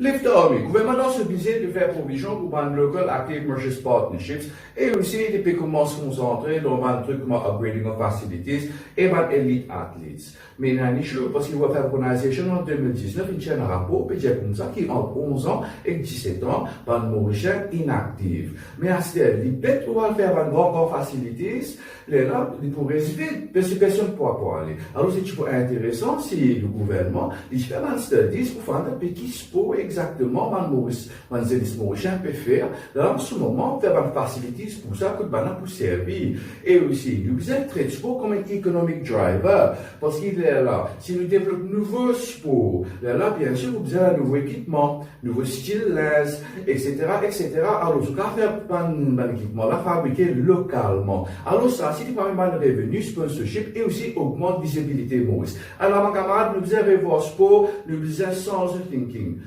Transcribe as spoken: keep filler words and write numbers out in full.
Lift Army, gouvernman dan so bize li fer provizion pou bann Local Active Merchants Partnerships e osi li pe koumans konsantre lor bann trik kouma upgrading of facilities e bann elite athletes. Me ena enn issue, parski Wealth Organization an de mil diznef inn tir enn rapor pe dir koumsa ki ant onz an ek diset an, bann Morisien inaktif. Me aster, li bet pou al fer bann gran, gran facilities, lerla li pou res vid, parski personn pa pou ale. Alor, se ti pou interesan si le gouvernman, li fer bann studies pou find out pe ki spor exakteman bann Moris, bann zenes Morisien pe fer. Lerla, an se moman, fer bann facilities pou sa, kot bann la pou servi. E osi, nou bizin tret spor kouma enn economic driver. Parski lerla, si nou devlop nouvo spor, lerla, biensir, nou bizin nouvo ekipman, nouvo stil linz, etsetera, etsetera. Alor, zot kapav fer bann, bann ekipman la fabrike lokalman. Alor sa, se li parmi bann reveni, sponsorship e osi ogmant vizibilite Moris. Alor, bann kamarad, nou bizin revwar spor, nou bizin sanz thinking.